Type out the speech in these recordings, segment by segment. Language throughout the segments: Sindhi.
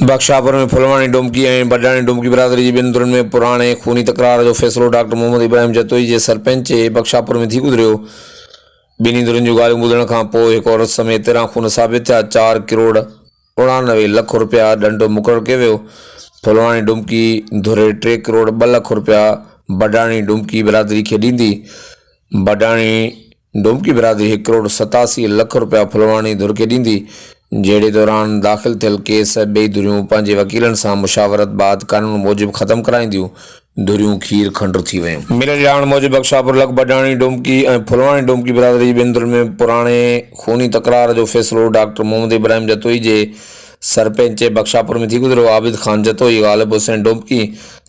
بخشاپور ۾ ڦلواڻي ڊومڪي ۽ بڊاڻي ڊومڪي برادري جي ٻن ڌرين ۾ پراڻي خوني تڪرار جو فيصلو ڊاڪٽر محمد ابراهيم جتوئي جي سرپئنچي بخشاپور ۾ ٿي گذريو. ٻنهي ڌرين جون ڳالهيون ٻڌڻ کان پوء هڪ عورت سميت 13 خون ثابت ٿيا، چار ڪروڙ 89 لک رپيا ڏنڊ مقرر ڪيو ويو. ڦلواڻي ڊومڪي ڌر ٽي ڪروڙ ٻه لک رپيا بڊاڻي ڊومڪي برادري کي ڏيندي. بڊاڻي ڊومڪي برادري هڪ ڪروڙ 87 لک رپيا ڦلواڻي ڌر کي ڏيندي، جهيڙي دوران داخل ٿيل ڪيس ٻئي ڌريون پنهنجي وڪيلن سان مشاورت بعد قانون موجب ختم ڪرائينديون، ڌريون کير کنڊ ٿي ويون. مليل ڄاڻ موجب بخشاپور لڳ بڊاڻي ڊومڪي ۽ ڦلواڻي ڊومڪي برادري جي ٻن ڌرين ۾ پراڻي خوني تڪرار جو فيصلو ڊاڪٽر محمد ابراهيم جتوئي جي سرپئنچي بخشاپور ۾ ٿي گذريو، عابد خان جتوئي، غالب حسين ڊومڪي،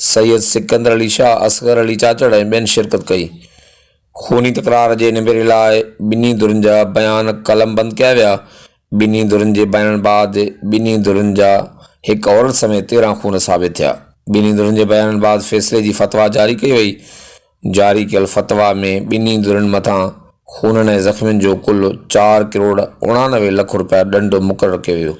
سيد سڪندر علي شاهه، اصغر علي چاچڙ ۽ ٻين شرڪت ڪئي. خوني تڪرار جي نبيري لاء ٻنهي ڌرين جا بيان قلمبند ڪيا ويا. ٻنهي ڌرين جي بيانن بعد ٻنهي ڌرين جا هڪ عورت سميت 13 خون ثابت ٿيا. ٻنهي ڌرين جي بيانن بعد فيصلي جي فتويٰ جاري ڪئي وئي. جاري ڪيل فتويٰ ۾ ٻنهي ڌرين مٿان خونن ۽ زخمين جو ڪل چار ڪروڙ 89 لک رپيا ڏنڊ مقرر ڪيو ويو.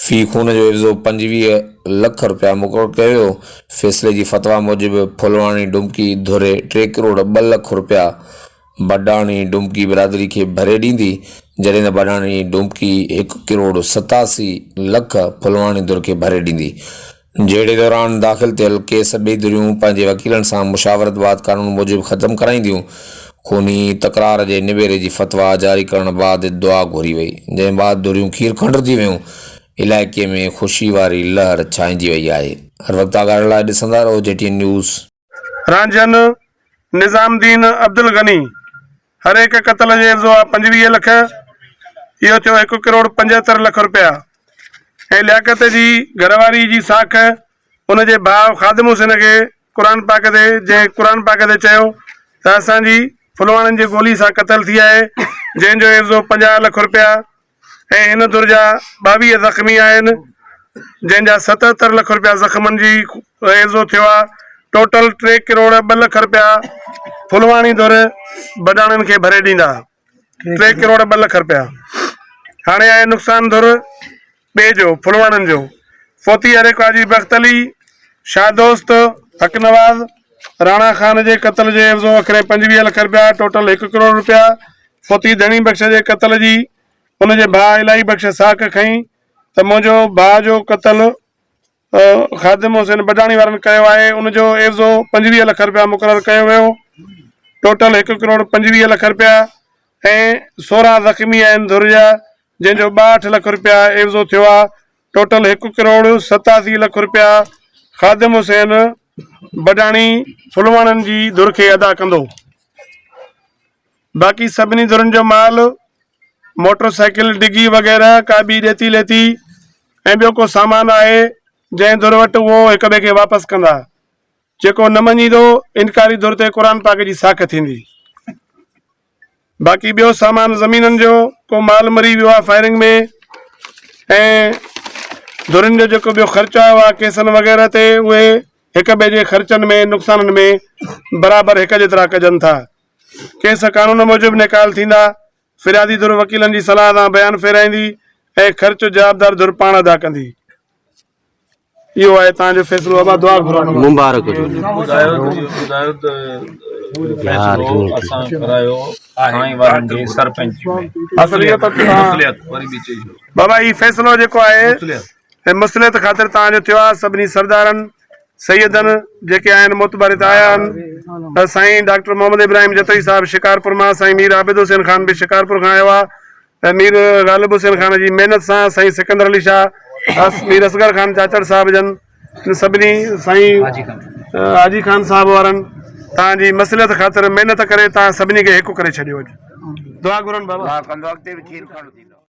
في خون جو عيوضو 25 لک رپيا مقرر ڪيو ويو. فيصلي جي فتويٰ موجب ڦلواڻي ڊومڪي ڌر ٽي ڪروڙ ٻه لک رپيا بڊاڻي ڊومڪي برادري کي ڀري ڏيندي، جڏهن ته بڊاڻي ڊومڪي هڪ ڪروڙ 87 لک ڦلواڻي ڌر کي ڀري ڏيندي. جهيڙي دوران داخل ٿيل ڪيس ٻئي ڌريون پنهنجي وڪيلن سان مشاورت بعد قانون موجب ختم ڪرائينديون. خوني تڪرار جي نبيري جي فتويٰ جاري ڪرڻ بعد دعا گهري وئي، جنهن بعد ڌريون کير کنڊ ٿي ويون. علائقي ۾ خوشي واري لهر ڇانئجي وئي آهي. هر وقت آگاهه رهڻ لاء ڏسندا رهو جي ٽي اين نيوز. رانجهن، نظام الدين عبدالغني، هر هڪ قتل جي عيوض آ 25 لک، اهو ٿيو هڪ ڪروڙ 75 لک رپيا ۽ لياقت جي گهر واري جي ساک ان جي ڀاء خادم حسين کي قرآن پاڪ تي جنهن قرآن پاڪ تي چيو ته اسان جي ڦلواڻين جي گولي سان قتل ٿي آهي جنهن جو عيوضو 50 لک رپيا ۽ هن ڌر جا 22 زخمي آهن جنهن جا 77 لک رپيا زخمن جي عيوضو ٿيو آهي ٽوٽل ٽي ڪروڙ ٻه لک رپيا ڦلواڻي ڌر بڊاڻن کي ڀري ڏيندا ٽي ڪروڙ ٻه لک رپيا هاڻي آهي نقصان ڌر ٻئي جو ڦلواڻن جو فوتي هرهڪ حاجي بخت علي شاهه دوست حق نواز راڻا خان جي قتل جي عيوضو اکرين 25 لک رپيا ٽوٽل هڪ ڪروڙ رپيا فوتي ڌڻي بخش جي قتل جي ان جي ڀاء الاهي بخش ساک کنئي ته منهنجو ڀاء جو قتل خادم حسين بڊاڻي وارن ڪيو آهي ان جو عيوضو 25 لک رپيا مقرر ڪيو ويو ٽوٽل هڪ ڪروڙ 25 لک رپيا ۽ 16 زخمي آهن ڌر جا جنهن جو 62 لک رپيا عيوضو ٿيو آهي ٽوٽل هڪ ڪروڙ 87 لک رپيا خادم حسين بڊاڻي ڦلواڻن جي ڌر کي ادا ڪندو باقي سڀني ڌرين جو مال، موٽر سائيڪل، ڊگي وغيره ڪا ٻي ڏيتي ليتي ۽ ٻيو ڪو سامان آهي جنهن ڌر وٽ اهو هڪ ٻئي کي واپس ڪندا. جيڪو نه مڃيندو انڪاري ڌر تي قرآن پاڪ جي ساک ٿيندي. باقي ٻيو سامان زمينن جو ڪو مال مري ويو آهي فائرنگ ۾ ۽ ڌرين جو جيڪو ٻيو خرچ آيو آهي ڪيسن وغيره تي اهي هڪ ٻئي جي خرچن ۾ نقصانن ۾ برابر هڪ جيترا ڪجن ٿا. ڪيس قانون موجب نيڪال ٿيندا، فريادي ڌر وڪيلن جي صلاح سان بيان ڦيرائيندي ۽ خرچ جوابدار ڌر پاڻ ادا ڪندي. اهو آهي توهان جو فيصلو ابا دعا گهران. مبارڪ هجي. ٻڌايو ته فيصلو اسان ڪرايو سائين وارن جي سرپنچ ۾ اصل اهو ته مصلحت وري به چئي ڇڏيو. بابا هي فيصلو جيڪو آهي مصلحت خاطر توهان جو ٿيو آهي سڀني سردارن سيدن جيڪي آهن معتبر هت آيا آهن ته سائين ڊاڪٽر محمد ابراهيم جتوئي صاحب شڪارپور مان سائين مير عابد حسين خان به شڪارپور کان آيو آهي ۽ مير غالب حسين خان جي محنت سان سائين سڪندر علي شاهه مير اصغر خان چاچڙ صاحب جن سڀني سائين حاجي خان صاحب وارن تان جي مصلحت خاطر محنت ڪري تان سڀني کي هڪ ڪري ڇڏيو اڄ دعا گهرن بابا. دعا ڪندو اڳتي به کير کڻ ٿيندو.